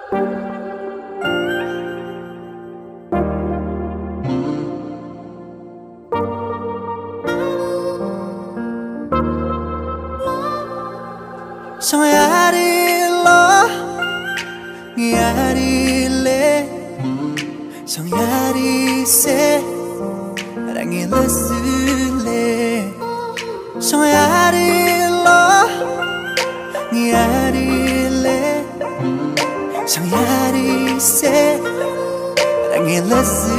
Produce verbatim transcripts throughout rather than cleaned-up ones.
ཤང་ཡ་རི་ལོ། ངི་ཡ་རི་ལེ། ཤང་ཡ་རི་སེ། རང་ངི་ལ་སུ་ལེ། ཤང་ཡ་རི་ལོ། ངི་ཡ་རི་ལེ། ཤང་ཡ་རི་སེ། རང་ངི་ལ་སུ་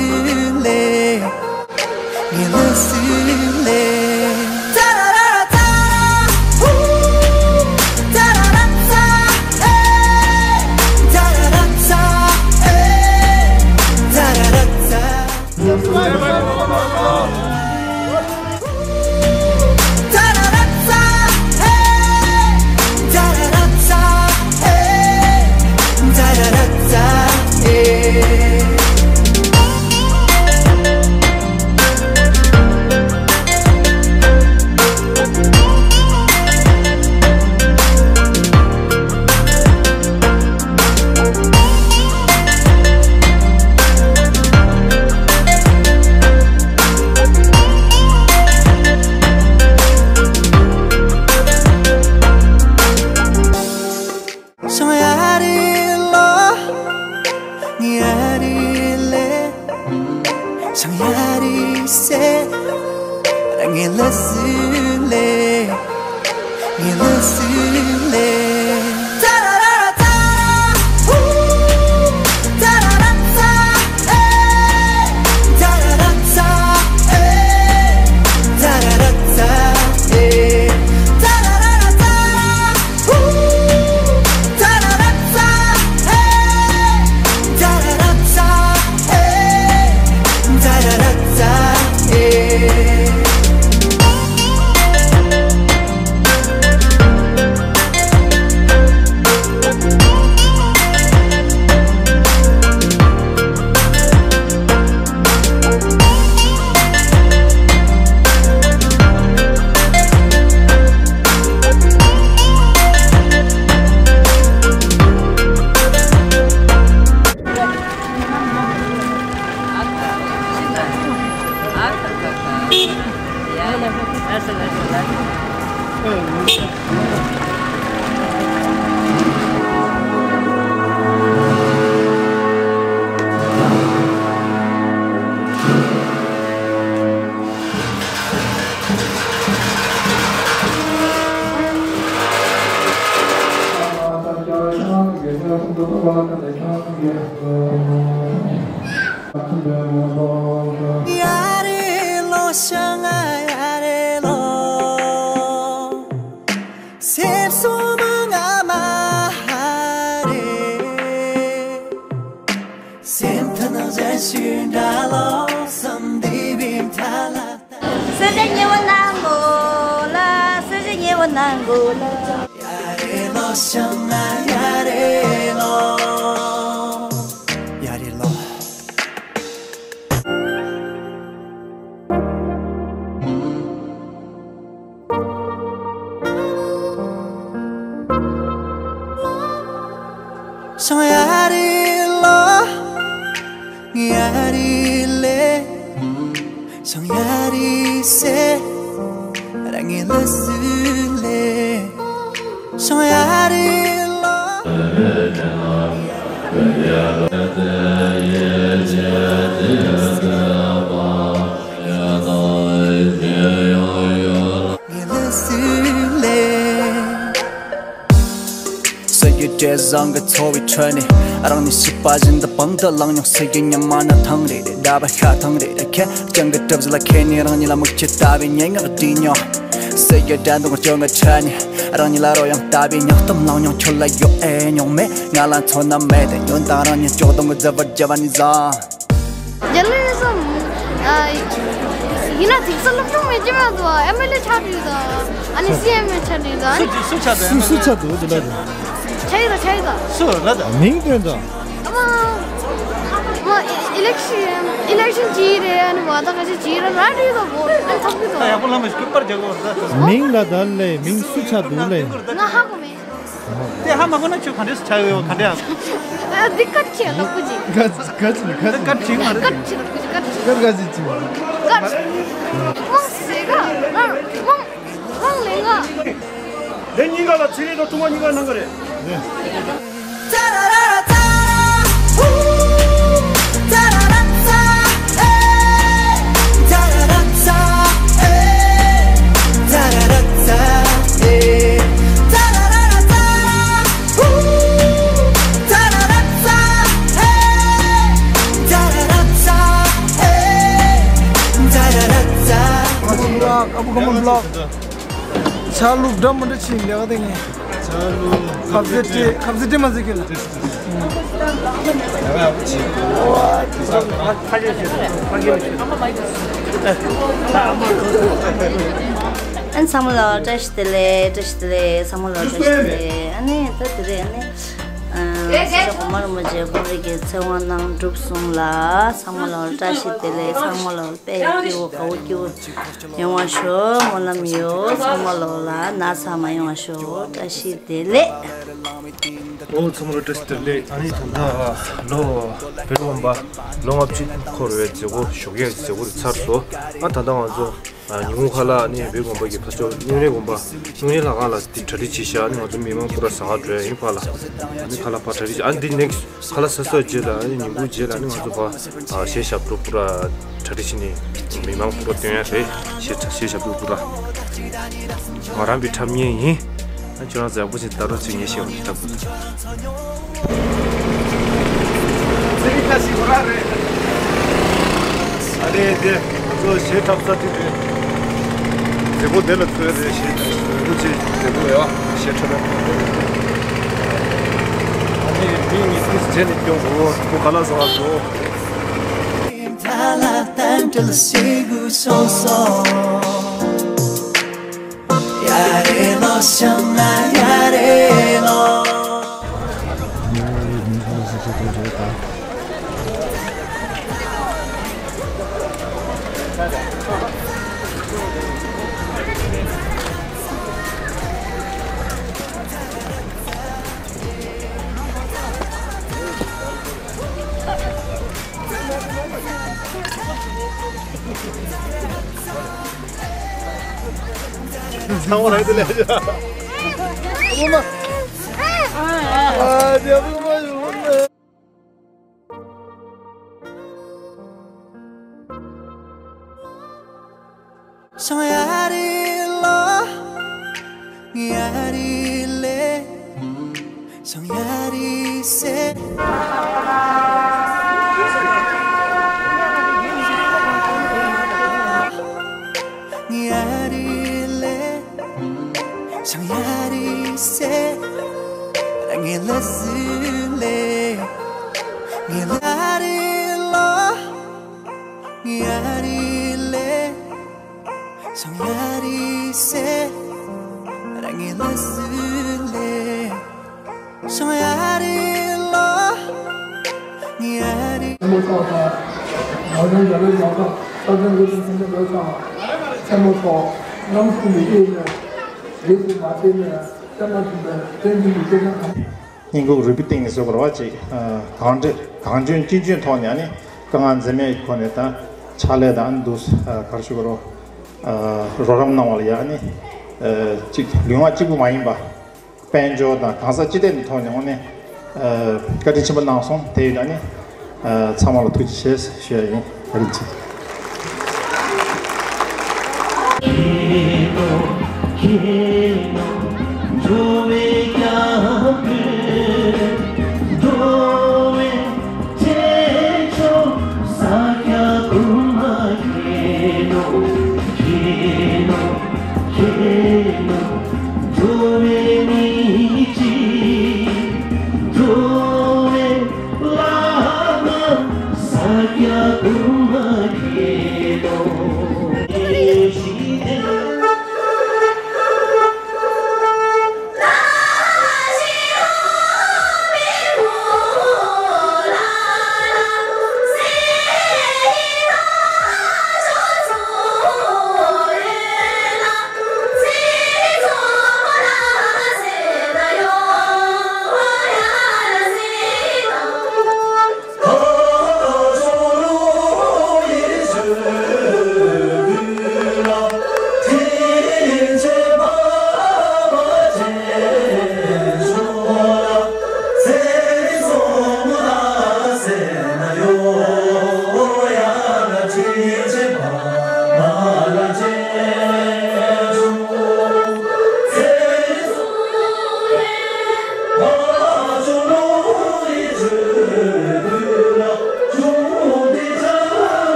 ལེ། ངི་ལ་སུ་ལེ། ཤང་ཡ་རི་ལོ། ངི་ཡ་རི་ལེ། ཤང་ཡ་རི་སེ། རང་ངི་ལ་སུ་ལེ། ངི་ལ་སུ་ལེ། ཡ་རེ་ལོ་ཤང་ང་ཡ་རེ་ལོ། སེམས་སོ་མ་ང་མ་ཧ་རེ། སེམས་ཐ་ན་གཞན་ཞིག་འདྲ་ལོ་བསམ་འདི་བིམ་ཐ་ལ། སེམས་ཉེ་བོ་ནང་གོ་ལ། སེམས་ཉེ་བོ་ནང་གོ་ལ། ཡ་རེ་ལོ་ཤང་ང་ཡ་རེ་ལོ། ཡ་རེ་ལོ། ཤང་ཡ་རི་ལོ། ངི་ཡ་རི་ལེ། ཤང་ཡ་རི་སེ། རང་ངི་ལ་སུ་ལེ། ཤང་ཡ་རི་ལོ། ངི་ལ་སུ་ལེ། ཟེར་གྱི་བྲེལ་བཟང་གི་འཚོ་བའི་ཁྲོད་ནས། རང་ཉིད་ཤི་བ་བཞིན་དུ་པང་དུ་བླངས་མྱོང་། ཟེར་གྱི་ཉི་མ་ནི་ཐང་རེ་རེ། ཟླ་བ་ཤ་ཐང་རེ་རེ། ཁེར་རྐྱང་གི་གྲིབ་བཞིན་ལ་ཁད་ནས། རང་ཉིད་ལ་མིག་ཆུ་ལྟ་བུའི་སྙན་ངག་བྲིས་མྱོང་། ཟེར་གྱི་དགྲ་འདུལ་སྐྱོན་གྱི་ཁྲོད་ནས། རང་ཉིད་ལ་རོལ་དབྱངས་ལྟ་བུའི་སྙིང་གཏམ་བླངས་མྱོང་། ཁྱོད་ལ་ཡོད་ཨེ་མྱོང་མེད། ང་ལ་མཚོན་ན་མེད་དེ། ཡོན་ཏན་རང་ཉིད་སྐྱོ་གདུང་གི་རྫི་བུར་བརྒྱབ་པ་ནི་བཟང་། རྒྱལ་ལས་སམ། ཨ། ཡིན་ན་དེང་སང་སློབ་སྦྱོང་མེད་ཀྱི་མ་འདུག་ཨེམ་ཨེལ་ཨེ་ཆགས་འགྲོ་ཡོད་དང་། ཨ་ནི་སི་ཨེམ་ཨེལ་ཆགས་འགྲོ་ཡོད་དང་། ཨ་ནི་སུ་སུ་ཆགས་འདུག་སུ་སུ་ཆགས་འདུག་དེ་ལ་དེ། ཆགས་ཡོད་དང་ཆགས་ཡོད་དང་། སུ་ལ་དང་། མིང་སྟོན་དང་། ཨ་མ། མ་ཨི་ལེག་ཤན་ཨི་ལེག་ཤན་ཅི་རེད། ཨ་ནི་བ་དང་ག་ཅི་ཅི་རེད་ར་འགྲོ་ཡོད་དང་། བོ་ཨ་ནི་ཐོབ་གི་འདུག་ད་ཡག་པོ་ལམ་ཞིག་སྐུལ་པར་བྱ་དགོས་རེད་ད། མིང་ལ་དང་ལས་མིང་སུ་ཆགས་འདུག་ལས། ང་ཧ་གོ་མེད། དེ་ཧ་མ་གོ་ན་ཁྱོད་ག་འདྲས་སུ་ཆགས་ཡོད་ག་འདྲས་ཨ། ཨ་འདི་སྐད་ཆ་ལོག་པ་ཅིག་སྐད་ཆ་སྐད་ཆ་སྐད་ཆ་སྐད་ཆ་ལོག་པ་ཅིག་སྐད་ཆ་སྐད་ཆ་ལོག་པ་ཅིག་སྐད་ཆ་སྐད་ཆ་ཅིག་དབང་ཟེར་ག་ང་དབང་དབང་ལེན་ང་། དེ་གཉིས་ཀ་ལ་ཚེ་རིང་དང་ཐུང་མ་གཉིས་ཀ་གནང་གི་རེད། Vlog, Abu Kamal vlog. ཆ་ལུགས་འདྲ་མི་འདྲ་ཆེ་ལས་ཀ་དེ་ངས། ཆ་ལུགས། ཁབ་ཟས་སྤྲད་ཁབ་ཟས་སྤྲད་མ་ཟེར་གི་ལ། ཨན་ཚང་མ་ལ་བཀྲ་ཤིས་བདེ་ལེགས། བཀྲ་ཤིས་བདེ་ལེགས། ཚང་མ་ལ་བཀྲ་ཤིས་བདེ་ལེགས། ཨ་ནི་ད་དེ་རེད། ཨ་ནི་ཨ་སེ་ཤ་གོང་མ་རིན་པོ་ཆེ་ཁོང་རང་གི་ཚེ་དབང་གནང་གྲུབ་སོང་ལ། ཚང་མ་ལ་བཀྲ་ཤིས་བདེ་ལེགས། ཚང་མ་ལ་དཔལ་སྐྱིད་པོ་དགའ་བོ་སྐྱིད་པོ་ཡོང་བ་ཤོག་སྨོན་ལམ་ཡོད། ཚང་མ་ལོ་ལ་ན་ཚ་མ་ཡོང་བ་ཤོག་བཀྲ་ཤིས་བདེ་ལེགས། ཨོ་ཚང་མ་ལ་བཀྲ་ཤིས་བདེ་ལེགས། ཨ་ནི་ད་ལྟ་ལོ་བོད་དགོན་པ་ལོ་ལྔ་བཅུ་འཁོར་བའི་མཛད་སྒོ་ཞོགས་ཀས་མཛད་སྒོ་དེ་ཚར་སོང་། ཨ་ད་ལྟ་ང་ཚོ་ཉི་ཧོང་ཁ་ལག་ནི་བོད་དགོན་པ་གི་ཕ་ཕྱོགས་སྨྱུང་གནས་དགོན་པ་སྨྱུང་གནས་ལྷ་ཁང་ལ་དེ་གྲ་སྒྲིག་བྱེད་ཤག་ཨ་ནི་ང་ཚོ་མི་མང་པུ་ར་ཟ་ཁང་འགྲོ་ཡ་ཡིན་ཕ་ལ། ཨ་ནི་ཁ་ལག་ཕ་གྲ་སྒྲིག་བྱེད། ཨ་ནི་འདི་ནེག་སི་ཁ་ལག་ཟ་སོགས་རྗེས་ལ་ཨ་ནི་ཉིན་གུང་རྗེས་ལ་ཨ་ནི་ང་ཚོ་ཕ་གཞས་ཞབས་བྲོ་པུ་ར་གྲ་སྒྲིག་བྱེད་ནི་མི་མང་པུ་ར་སྟོན་ཡ་རེད། གཞས་གཞས་ཞབས་བྲོ་པུ་ར། ང་རང་པའི་འཁྲབ་མཁན་ཡིན། ཨ་ཁྱོད་རང་ཚོ་ཡག་པོ་བྱེད་ད་རོགས་བྱེད། ངས་བཤད་པ་འདི་འཁྲབ་དགོས། ཚེ་རིང་ཁ་ཤས་ཁོ་རང་རེད། ཨ་ནི་དེ་ང་ཚོ་གཞས་འཁྲབ་ས་དེ་རེད། མཛད་སྒོ་དེ་ལ་ཚོད་རེད། གཞས་འཁྲབ་རིན་པོ་ཆེ་མཛད་སྒོ་ཡོད། གཞས་འཁྲབ་པ་ཨ་ནི་མི་ཉིས་བརྩེགས་བྱས་ནས་སྐྱོང་དགོས། ཁོ་ག་ལ་ཟ་བ་བཟོ། ཚང་མ་རང་དུ་ལས་ཡ། ཨ་མ། ཨ་རྒྱ་བུ་མ་ཡོང་ནས། ཤང་ཡ་རི་ལོ། ངི་ཡ་རི་ལེ། ཤང་ཡ་རི་སེ། ངི་ཡ་རི་ལེ། ཤང་ཡ་རི་སེ། ར་ངེ་ལ་སི་ལེ། ངེ་ལ་རི་ལོ། ངེ་ཡ་རི་ལེ། ཤང་ཡ་རི་སེ། ར་ངེ་ལ་སི་ལེ། ཤང་ཡ་རི་ལོ། ངེ་ཡ་རི། ཆེན་མོ་ཚོགས་དང་། ང་ཚོའི་རྒྱ་རིགས་ལག་ཐོག་སྟག་ཚང་སྐུ་ཕྲེང་ཆེན་པོ་ལོ་ཚང་ཆེན་མོ་ཚོགས་རྣམ་གསུམ་གྱི་དབུས་ནས་རིས་སུ་མ་ཆད་ནས་བསྟན་པ་འཛིན་པའི་བསྟན་འཛིན་གྱི་སྐྱེས་ཆེན་ཐམས་ཅད། སྙིང་སྟོབས་རུས་པའི་གཏིང་ནས་བཟོ་དགོས་རེད་བ་ཅིག་གང་འདྲ་གང་འཇོན་ཅི་འཇོན་ཐོག་ནས་ཨ་ནི་དཀའ་ངལ་འཛེམ་མེད་ཁོ་ནས་ད་ཕྱག་ལས་དང་ཨ་ནི་འདུག་ག་རེ་ཞུ་དགོས་རེད། རོགས་རམ་གནང་བ་ལ་ཡ་ཨ་ནི་ཅིག་ལུས་ངག་གཅིག་པུ་མ་ཡིན་པ། དཔལ་འབྱོར་དང་གང་ཟག་སྤྱི་སྟེགས་ཀྱི་ཐོག་ནས་དངོས་གནས་བཀའ་དྲིན་ཆེན་པོ་གནང་སོང་། དེ་ཡིན་ན་ནི་ཚང་མ་ལ་ཐུགས་རྗེ་ཆེ་ཞུ་ཡ་ཡིན། བཀའ་དྲིན་ཆེ།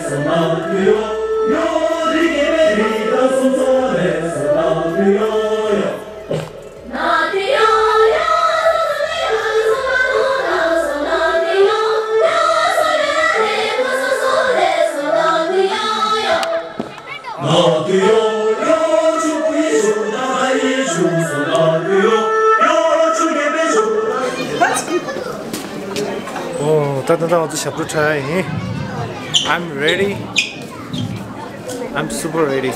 ཨོ། ད་ད་ད་ང་ཚོ་ཞབས་བྲོ་འཁྲབ་ཡ་ཡིན། I'm ready. I'm super ready.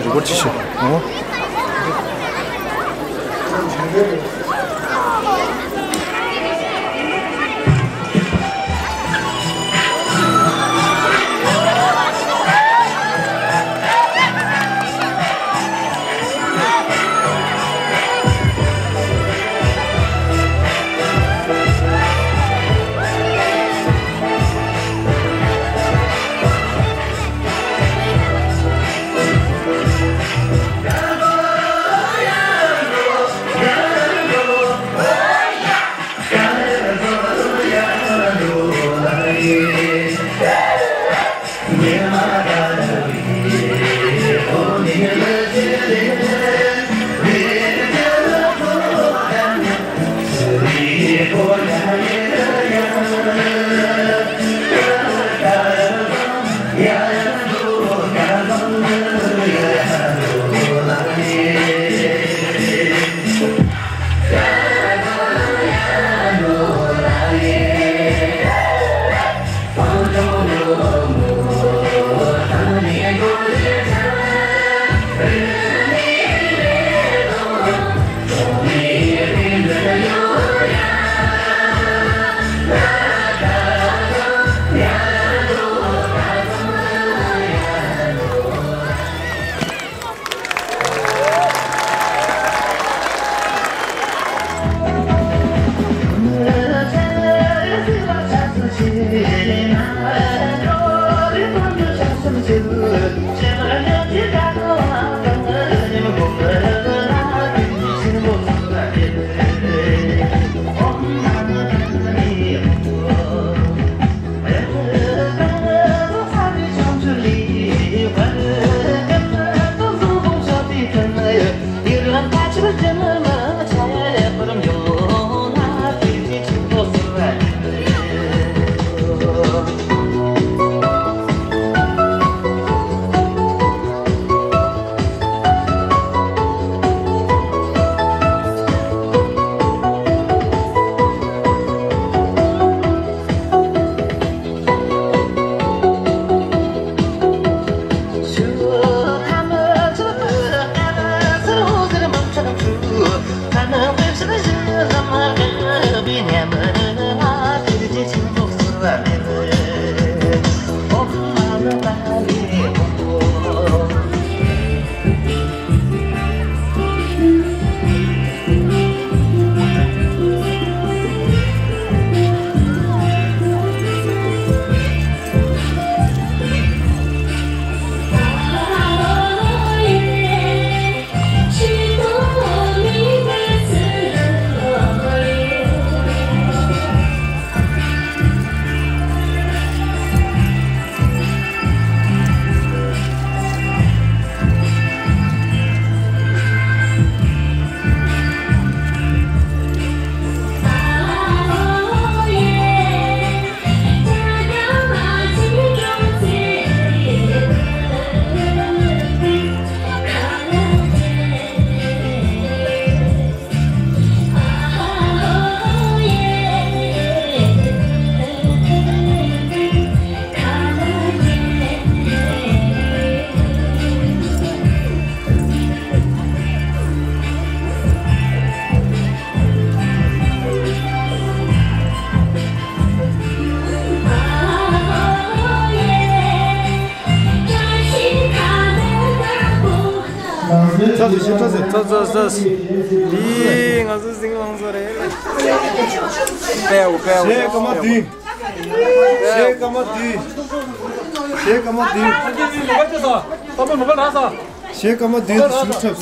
རི་བོ་ཆེ་ཤོས། ཨོ། ཡིས་ང་ཚོ་ཟིང་ལངས་ཚོ་རེད། པའོ་པའོ། གཞས་སྐར་མ་བདུན། གཞས་སྐར་མ་བདུན། གཞས་སྐར་མ་བདུན། གཞས་སྐར་མ་བདུན་དུ་ཞུགས་ཐུབ།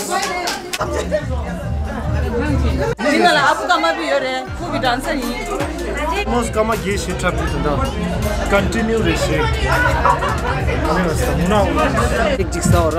འདི་ནང་ལ་ཨ་ཁུ་ཀརྨ་པ་ཡོད་རེད། ཁོ་གི་ཌན་སར་ཡིན། མོས་སྐར་མ་བརྒྱད་བཞེས་འཁྲབ་ཀྱི་དོན་དག་ཀོན་ཊི་ནིའུ་རེད་ཞེས། ཨ་ནི་ང་ཚོ་མུ་ནག་ཅིག་ཅིག་ཟ་བ་ར།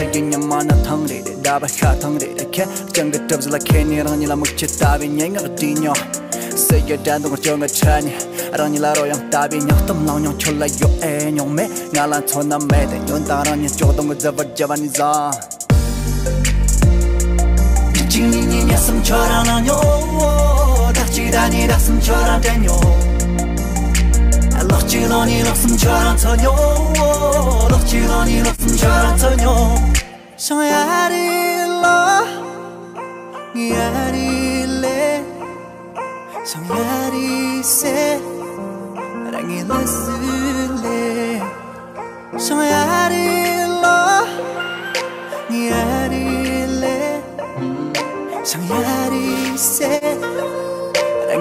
ཚིག་གི་ཉི་མ་ནི་ཐང་རེ་རེ། ཟླ་བ་ཤ་ཐང་རེ་རེ། ཁེར་རྐྱང་གི་གྲིབ་བཞིན་ལ་ཁེལ་ནས། རང་ཉིད་ལ་མིག་ཆུ་ལྟ་བུའི་སྙན་ངག་བྲིས་མྱོང་། སྲིད་ཀྱི་དགྲ་འདུལ་སྐྱོ་ངལ་འཕྲད་ནས། རང་ཉིད་ལ་རོལ་དབྱངས་ལྟ་བུའི་སྙིང་གཏམ་བླངས་མྱོང་། ཁྱོད་ལ་ཡོད་ཨེ་མྱོང་མེད། ང་ལ་མཚོན་ན་མེད་དེ། ཉོན་དང་རང་ཉིད་སྐྱོ་གདུང་གི་རྫི་བོར་བརྒྱབ་པ་ནི་བཟང་། གཅིག་གཉིས་གཉིས་གཉིས་གསུམ་ཁྱོད་རང་གནང་མྱོང་། ཟླ་གཅིག་ཟླ་གཉིས་ཟླ་གསུམ་ཁྱོད་རང་དྲན་མྱོང་། ལོ་གཅིག་ལོ་གཉིས་ལོ་གསུམ་ཁྱོད་རང་འཚོལ་མྱོང་། ལོ་གཅིག་ལོ་གཉིས་ལོ་གསུམ་ཁྱོད་རང་འཚོལ་མྱོང་། ཤང་ཡ་རི་ལོ། ངི་ཡ་རི་ལེ། ཤང་ཡ་རི་སེ། ར་ངི་ལ་སུ་ལེ། ཤང་ཡ་རི་ལོ། ངི་ཡ་རི་ལེ། ཤང་ཡ་རི་སེ།